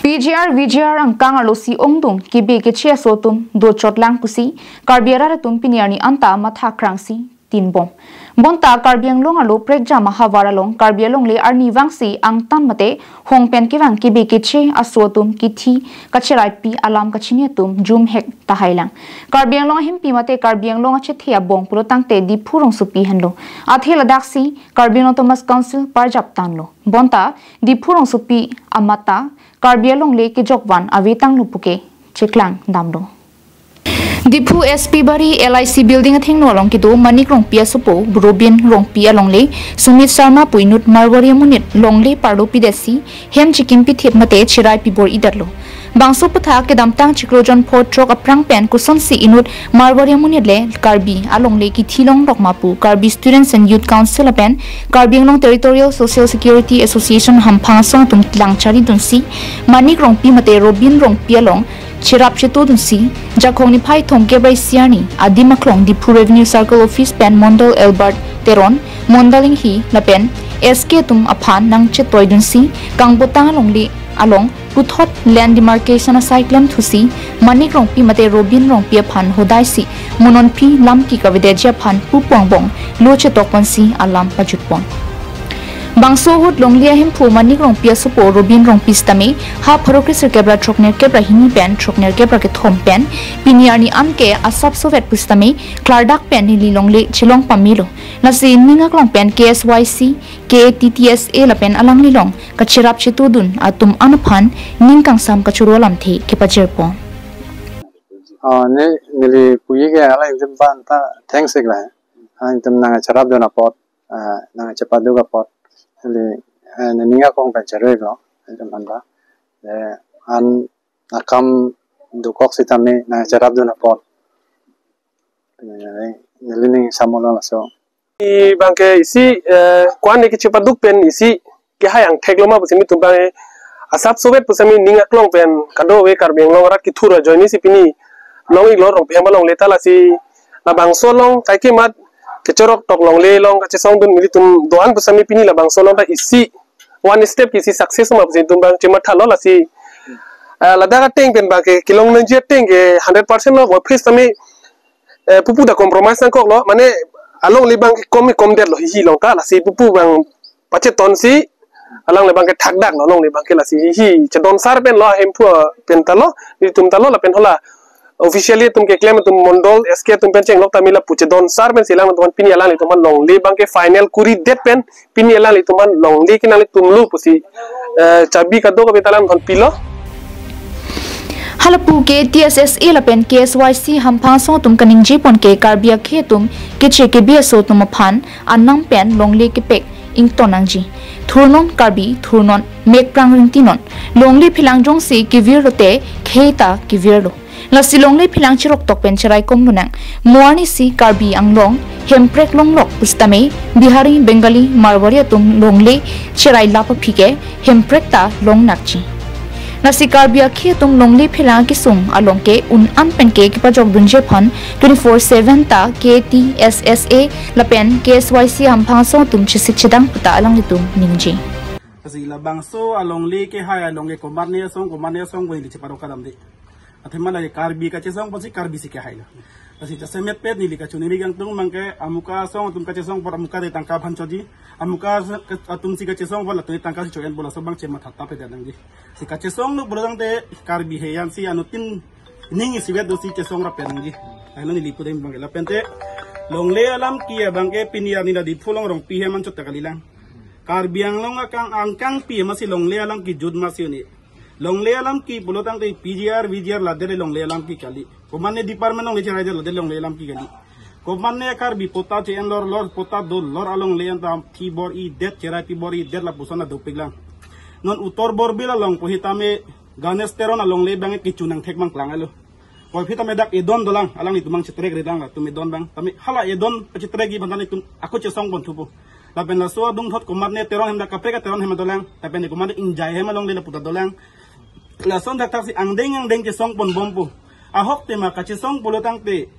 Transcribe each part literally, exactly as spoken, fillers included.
P G R V G R angkang arlosi ongdung kibi kiche aso atum dochot lang pusi Karbi arat atum pini arni anta matha krangsi tinbom. Bonta Karbi Anglong arlo prekjam ahavar along Karbi alongle arnivangsi angtan mate hong pen kevang kibi kiche aso atum kithi kacheraipi alam kachini atum jumhek tahai lang. Karbi Anglong ahempi mate Karbi Anglong achethe abong pulotangte Diphu rongsopi henlo. Athe ladaksi Karbi Anglong Autonomous Council parjap tanlo. Bonta Diphu rongsopi amata Karbi alongle kejokvan avetanglo puke cheklang damlo. Diphu S P Bari L I C building athengno along kedo Manik Rongpi asopo Robin Rongpi alongle Sumit Sharma pu inut Marwari amonit longle parlo pidetsi hem chikim pithit mate cherai pibor-idetlo. Bangso aputhak kedamtang chiklo jon pho throk aphrang pen kosonsi inut Marwari amonit le Karbi alongle kithi longlok ma pu Karbi Students and Youth Council lapen Karbi Anglong Territorial Social Security Association hamphang asong atum langchari dunsi Manik Rongpi mate Robin Rongpi along cherap chetu dunsi Jakhong niphai thomkep ra isi arni adim aklong Diphu Revenue Circle Office pen Mondol Albert Teron, Mondol Inghi lapen S K atum aphan nangchetoi dunsi Kangbotang alongle along puthot land demarcation asai klemthusi Manik Rongpi mate Robin Rongpi aphan hodaisi mo nonphi lam kikavedetji aphan pupu angbong lo chetokponsi alam pajutpon. Bangso ahut longle ahemphu Manik Rongpi asopo Robin Rongpi sitame ha pharo kresirkep ra throknerkep ra hini pen throknerkep ra kethom pen pini arni anke asap sovet pusitame klardak pen neli longle chelong pamelo. Lasi ning aklong pen K S Y C, K A T T S A lapen alanglilong kacherap chetudun atum an aphan ning kangsam kachoro alamthe kepajirpon. Ah, ne, neli puji ke alangtum aphan ta thanks ikla. Alangtum nangcherapdun apot, ah, nangchepaduk apot. Neli, eh, ne ning aklong pen cheroi lo, alangtum aphan ta. Eh, an akam dokok sitame nangcherapdun apot. Neli, neli ning samolo laso. I bangke isi, eh, ko-an ne kechepaduk pen isi kehai angthek lo ma pusi nelitum bang, eh, asap sovet pusitame ning aklong pen kadokave Karbi Anglong arat kethur ajoine si pini long-iklo Rongpi hem alongle ta lasi labangso along kaike mat kechorok tok longle along kachesongdun nelitum do-an pusitame pini labangso along ta isi one step ke isi success ma pusi nelitum bang chemathalo lasi, eh, ladak ateng pen bangke kelong nangji ateng ke hundred percent lo, office tame eh, pupu ta compromise nangkoklo, mane alongle bangke kom komdetlo hihi along ta, lasi pupu bang pachetonsi, alangle bangke thakdaklo, alongle bangke lasi hihi chedonsar penlo, ahemphu pen talo, nelitum talo, lapen hala officially atum keklem atum Mondol S K atum pen chenglok tame lapu chedonsar pensi alangtum pini alanglitum aphan longle bangke final kuridet pen pini alanglitum aphan longle kenangletum lo pusi, eh, chabi kadokave ta alangtum aphan pilo. Halapu K A T S S A lapen K S Y C hamphang asong atum kaningjepon ke Karbi akhei atum keche kebi aso atum aphan anang pen longle kepek ington nangji. Thurnon Karbi, thurnon, mekprang ringtinon. Longle phelang jongsi kevirlote khei ta kevirlo. Lasi longle phelang cheroktok pen cheraikom lonang. Mo arnisi Karbi Anglong hemprek longlok pusitame Bihari, Bengali, Marwari atum longle cherai lap aphi ke hemprek ta longnakji. Lasi Karbi akhei atum longle phelang kesung along ke un-an pen ke kepajokdunji aphan twenty-four seven ta K A T S S A lapen K S Y C hamphang asong atum chesik chedang puta alanglitum ningje. Lasi labangso alongle kehai along ke komatne asong, komatne asong ko ili cheparok kadamde. Athema lake Karbi kachesong apotsi Karbi si kehailo. Lasi jasemet pet neli kachoningri kangtung bangke amuka asong atum kachesong apot amuka te tangka aphan choji. Amuka as-, atum si kachesong apot latum tangka si cho-enpo, laso abang chematha tap pet nangji. Si kachesonglo pulotangte Karbi he-an si anuttin ning isivet dosi chesong rap pet nangji. Ahilo neli pudem bangke lapente longle alam ke-e bangke pini arni la Diphu along Rongpi hem anchot ta kalilang. Karbi Anglong akang angkangpi masi longle alam kejut masi uni. Longle alam ke pulotangte P G R, V G R ladet longle alam ke kali. Komatne department alongle cheraidet ladet longle alam ke kali. Komatne Karbi patta che-en lor lor, patta do lor alongle anta thi bor-idet, cherai pibor-idet lapuson adopik lang. Non Uttar Borbil along pusitame Ganesh Teron alongle bang kecho nangthek bang klang alo. Kopi tame dak edon dolang, alanglitum bang chetrek ri lang, latum edon bang. Tame hala edon pachetrek-ji aphan ta nelitum ako chesongpon thupo. Lapen laso adungthot komatne Teron hem dak kaprek Teron hem dolang, lapen komatne Ingjai hem alongle lapu ta dolang. Lason thakthak si angdeng angdeng chesongpon bompo. Ahok tema kachesong pulotangte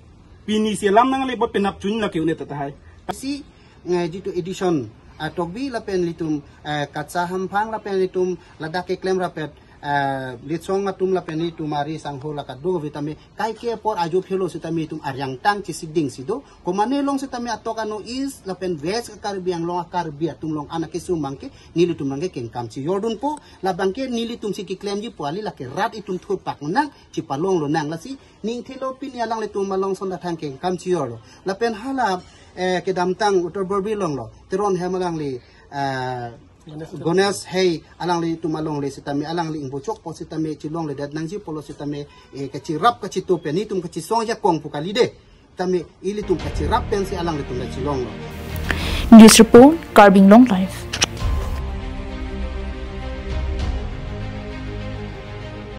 pini si alam nangle apot penap chun lake un-e tahai. Si, eh, jitu addition, ah, Tokbi lapen ilitum, eh, Kacha hamphang lapen ilitum ladak keklem rapet, eh, Litsong atum lapen itum ari sangho la kadokave tame kaike apor ajo phelo sitame itum ariang tang chisiding si do. Komane along sitame atok ano East lapen West Karbi Anglong a-Karbi atum along an akesung abangke nelitum abangke kengkam chijordunpo. Labangke nelitum si keklemji pu kali, lake rat itum thurpak nang, chipalonglo nang. Lasi ningthelo pini alanglitum along son datang kengkam chijorlo. Lapen hala, eh, kedamtang Uttar Borbil along lo, Teron hem alangli, eh, Ganesh Hei alanglitum alongle sitame alangli ingbochokpo sitame chilongledet nangji pulo sitame, eh, kachirap kachito pen itum kachisong jakong pu kali de. Tame ilitum kachirap pensi alanglitum le chilonglo. News report, Karbi Anglong Live.